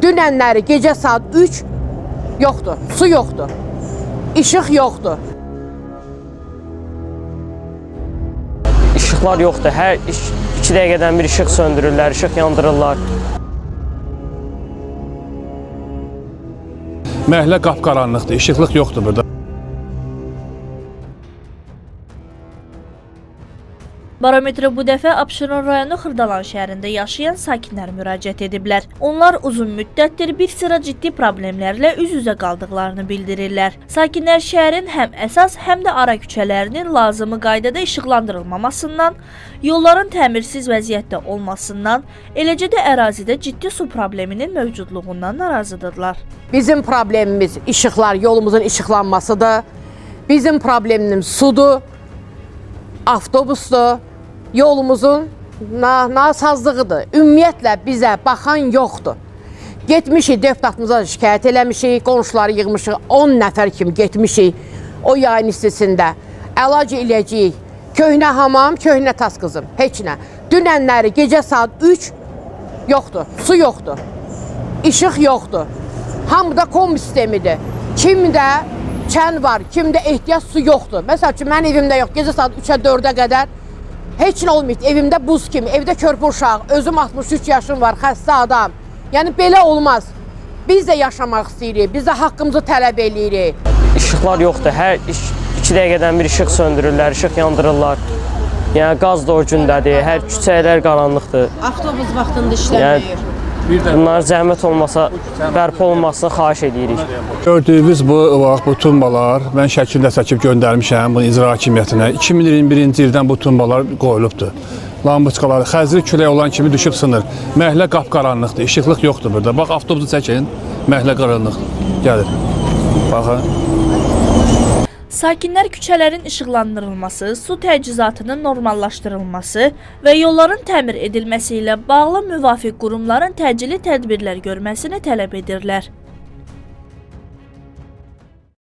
Dünənləri gecə saat 3 yoxdur, su yoxdur, işıq yoxdur. İşıqlar yoxdur. Hər 2 dəqiqədən bir işıq söndürürlər, işıq yandırırlar. Məhəllə qapqaranlıqdır, işıqlıq yoxdur burada. Barometrə bu dəfə Abşeron rayonu Xırdalan şəhərində yaşayan sakinlər müraciət ediblər. Onlar uzun müddətdir bir sıra ciddi problemlərlə üz-üzə qaldıqlarını bildirirlər. Sakinlər şəhərin həm əsas, həm də ara küçələrinin lazımı qaydada işıqlandırılmamasından, yolların təmirsiz vəziyyətdə olmasından, eləcə də ərazidə ciddi su probleminin mövcudluğundan narazıdırlar. Bizim problemimiz işıqlar, yolumuzun işıqlanmasıdır. Bizim problemimiz sudur, avtobusdur, yolumuzun nasazlığıdır. Ümumiyyətlə bizə baxan yoxdur. Getmişik, deputatımıza da şikayət eləmişik, qonşuları yığmışıq, 10 nəfər kimi getmişik o yayın istisində. Əlac eləyəcəyik. Köhnə hamam, köhnə tas qızım, heç nə. Dünənləri gecə saat 3 yoxdur, su yoxdur, işıq yoxdur. Hamıda kombi sistemidir. Kimdə çən var, kimdə ehtiyac su yoxdur. Məsəl üçün, mənim evimdə yox, gecə saat 3-ə 4-ə qədər heç nə olmayıb. Evimdə buz kimi, evdə körpə uşaq, özüm 63 yaşım var, xəstə adam. Yəni belə olmaz. Biz də yaşamaq istəyirik, biz də haqqımızı tələb eləyirik. İşıqlar yoxdur. Hər 2 dəqiqədən bir işıq söndürürlər, işıq yandırırlar. Yəni qaz da o gündədir. Hər küçələr qaranlıqdır. Avtobus vaxtında işləmir. Bir də Bunlar zəhmət olmasa bərpa olunmasını xahiş edirik. gördüyünüz bu bax bu tumbalar mən şəklində çəkib göndərmişəm bunu icra hakimiyyətinə. 2021-ci ildən bu tumbalar qoyulubdur. Lampoçkalar xəzri külək olan kimi düşüb sınır. Məhəllə qapqaranlıqdır, işıqlıq yoxdur burada. Bax avtobusu çəkin, məhəllə qaranlıqdır. Gəlir. Baxın. Sakinlər küçələrin işıqlandırılması, su təchizatının normallaşdırılması və yolların təmir edilməsi ilə bağlı müvafiq qurumların təcili tədbirlər görməsini tələb edirlər.